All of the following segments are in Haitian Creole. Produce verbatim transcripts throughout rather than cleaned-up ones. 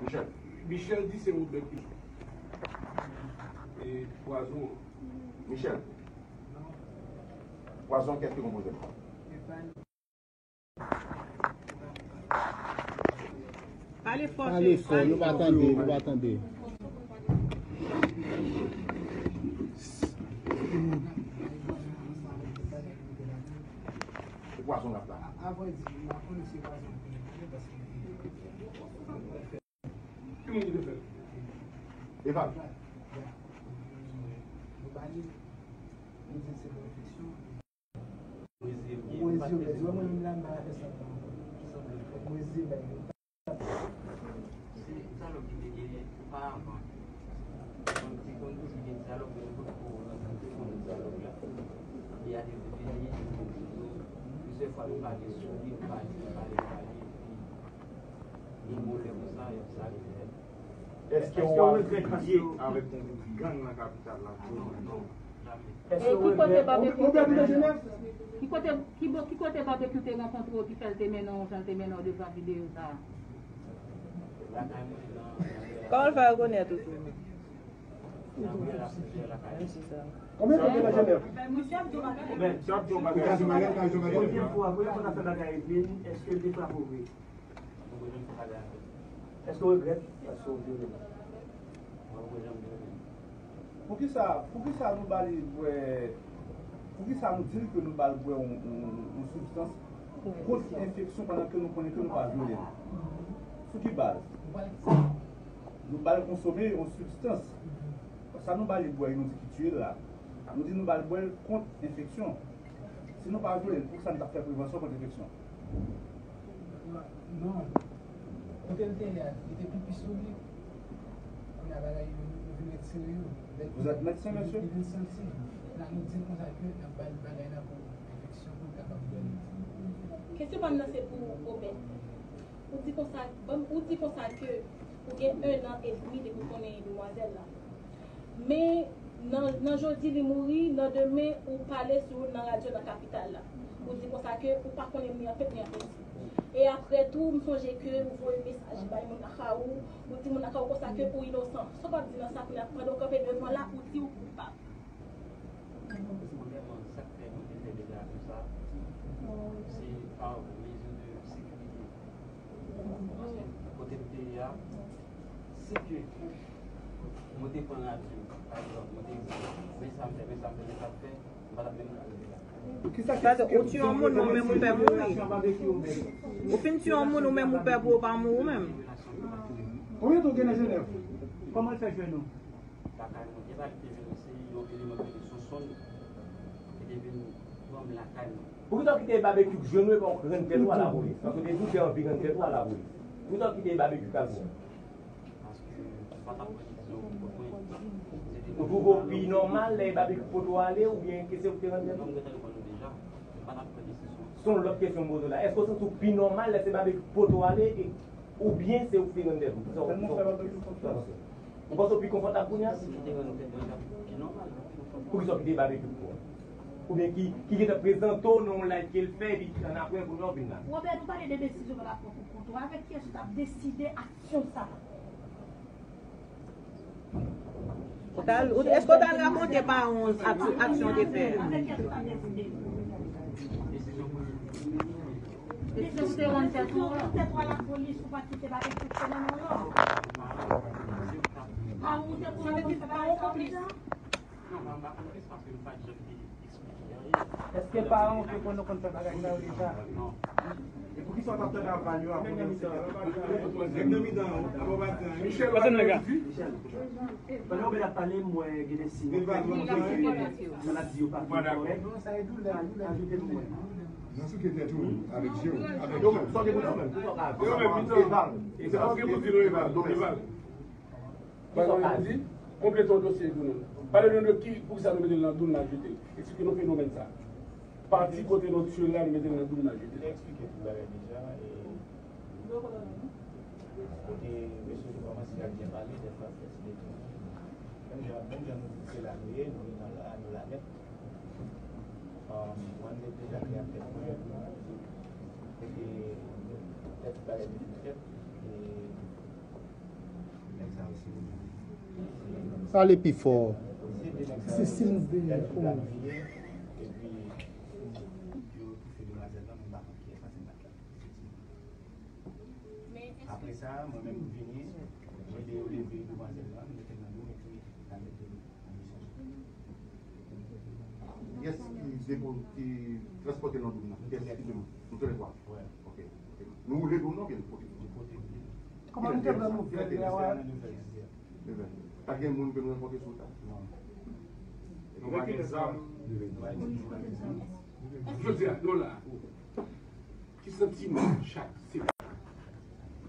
Michel. Michel di se Robert ki e pwazon. Michel. Pwazon, kèk ki konpoze l? Pale fò, Pale fò, nou pa tande, nou pa tande. Se pwazon l ap la. Ki moun ki te fè l? Eval. Se dyalòg ki te genyen oparavan. Konn te konn toujou gen dyalòg, men nou potko rankontre pandan dyalòg la. Epi a te vini, plizyè fwa nou pale sou li, nou pale, nou pale, nou pale, epi gen yon lè konsa, y ap sale tèt. Èske w ap lye avèk yon gwoup gang nan kapital la? Non, non, jamè. E ki kote Babekyou te, ki kote, ki bo-, ki kote Babekyou te rankontre w ki fè l te mennen w jan l te mennen w devan videyo sa a? Kòman l fè rekonèt ou tou? Menm si sa. Konbyen tan w gen nan Jenèv? Premye fwa, premye fwa w ap fè bagay epi, èske l te frape w vre? Èske w regrèt paske w vyole l? Poukisa, poukisa nou ba li bwè, poukisa nou di l ke nou ba l bwè yon, yon, yon sibstans kont enfeksyon pandan ke nou konnen ke nou pa vyole l? Sou ki baz? Nou ba l konsome yon sibstans. Sa nou ba li bwè, nou di ki tiye l la. Nou di nou ba l bwè l kont enfeksyon. Si nou pa vyole l, poukisa nou t ap fè prevansyon kont enfeksyon? Non. Kote l te ye a, li te pipi sou li. Kounye a bagay yo, yo vin retire yo. Lè Vous êtes médecin, monsieur? Li vin santi. La, nou di l konsa ke n ap ba l bagay la pou enfeksyon, pou l kapab bwè l. Kesyon pa m nan se pou Obed. Ou di konsa, ban m, ou di konsa ke ou gen ennan edmi depi w konnen demwazèl la. Men nan, nan jodi li mouri, nan demen ou pale sou nan radyo nan kapital la. Ou di konsa ke ou pa konnen ni an pep ni an peti. E apre tou, m sonje ke ou voye mesaj bay moun lakay ou, ou di moun lakay ou konsa ke ou inosan. Sa w p ap di nan sa kounye a, pandan w kanpe devan la, ou di ou koupab? Premyèman, sa k fè mwen te fè deklarasyon sa, se pa mezi de sekirite. Paske kote m te ye a, si ke mwen te pran radyo, pa egzanp, mwen te di, men sa m fè, men sa m fè, men sa m fè, m pa t ap menm ka rive la. Sa vle di, ou tiye yon moun, ou menm ou pè mouri. Ou fin tiye yon moun, ou menm ou pè pou ou pa mouri ou menm. Konbyen tan w gen nan Jenèv? Kòman l fè jwenn ou? Lakay mwen. Epa li te vin, se yon eleman ki te sou sonn ki te vin pran m lakay mwen. Poukisa w kite Babekyou k jwenn ou epi w rann tèt ou a lapolis? Paske w te di w te anvi rann tèt ou a lapolis. Poukisa w kite Babekyou k al pran w? Paske m pa t ap pran desizyon pou kont mwen. Ou twouve w pi nòmal lè Babekyou pote w ale oubyen ke se ou ki te rann tèt ou? Non, m gentan reponn ou deja. M pa t ap pran desizyon. Se yon lòt kesyon m poze w la. Èske w santi w pi nòmal lè se Babekyou ki pote w ale e Oubyen se ou ki te rann tèt ou? Kisa w, kisa w, kisa w panse? Ou panse w pi konfòtab kounye a? Si m te rann tèt mwen, sa pi nòmal. Poukisa w kite Babekyou pou ou? Oubyen ki, ki gentan prezante w nan yon live ke l fè, epi annapre kounye a w vin la? Robert, nou pale de desizyon pa rapò pou kont ou. Avèk kiyès ou t ap deside aksyon sa a? Ou t al, ou, èske w t al rakonte paran w ak-, aksyon w te fè? Desizyon pou li. Desizyon pou te rann tèt ou an lò. Tèt ou a lapolis, ou pa kite bagay fonksyone nan lò. Paran w te konnen pou fè bagay sa yo deja? Non, mwen pa konplis paske m pa t janm te Èske paran w te konn, konn fè bagay sa yo deja? E poukisa w t ap tande aval yo a konnen se te nèg nan mitan an? Michel, pandan w ap pale, m wè gen de siy. Maladi yo pa fin kòrèk. Ajoute pou mwen. Nan souke tèt ou avèk je w, avèk je w. Donk, sa w gen pou di menm? Eval. Se pa w gen pou di non, Eval. Donk, Eval. Bagay yo di, konplete yon dosye pou nou. Pale nou de ki, poukisa nou mete l nan dou, n al jete l. Eksplike nou fenomèn sa. Pati kote nou tiye l la, nou mete l nan dou, n al jete l. Eksplike tout bagay deja, e, kote mesye yo kòmanse ap byen pale, dèfwa fè ti detwi. Menm jan, menm jan nou di se la nou ye, nou ye nan la, nou la nèt. Um, mwen, m te deja klè ak tèt mwen, e ke lè tout bagay vin fèt, e, Pale pi fò. Se Sims Denis. Apre sa, mwen menm m vini, mwen de yo leve demwazèl lan, m mete l nan dlo m epi n al mete l nan misyon. Kiyès ki depo ki transpòte nan dlo nan? Kiyès ki depo? Nou tou lè twa. Wè. Ok. Ok. Nou woule dlo nan oubyen nou pote? Nou pote l. Kòman nou te pran nouvèl la? Nouvèl. Pa gen moun ke nou rankontre sou ta? Non. Nou pa gen zam? Nou pa gen zam. Jodi a, nou la. Ki santiman chak se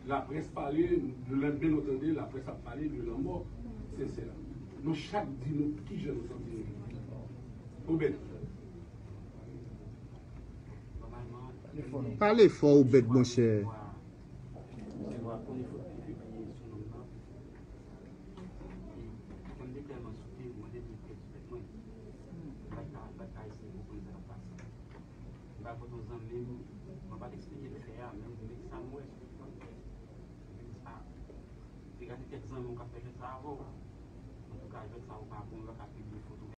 laprès pale, lè men nou tande laprès ap pale de lanmò Sensè. Nou chak di nou kijan nou santi nou. Obed. Pale fò, Obed, monchè. Mwen te tèlman souke, mwen te vin pèdi tèt mwen. Mwen pa t ka, mwen pa t ka eseye konprann sa k ap pase. Mwen pa pote yon zanmi m, mwen pa t eksplike l fè a, men men sa m wè sou ekran. Mwen di, a, te gade kèk zanmi w k ap fè jwèt sa avè w. Antouka, jwèt sa ou pa bon, yo pa ka pibliye foto w.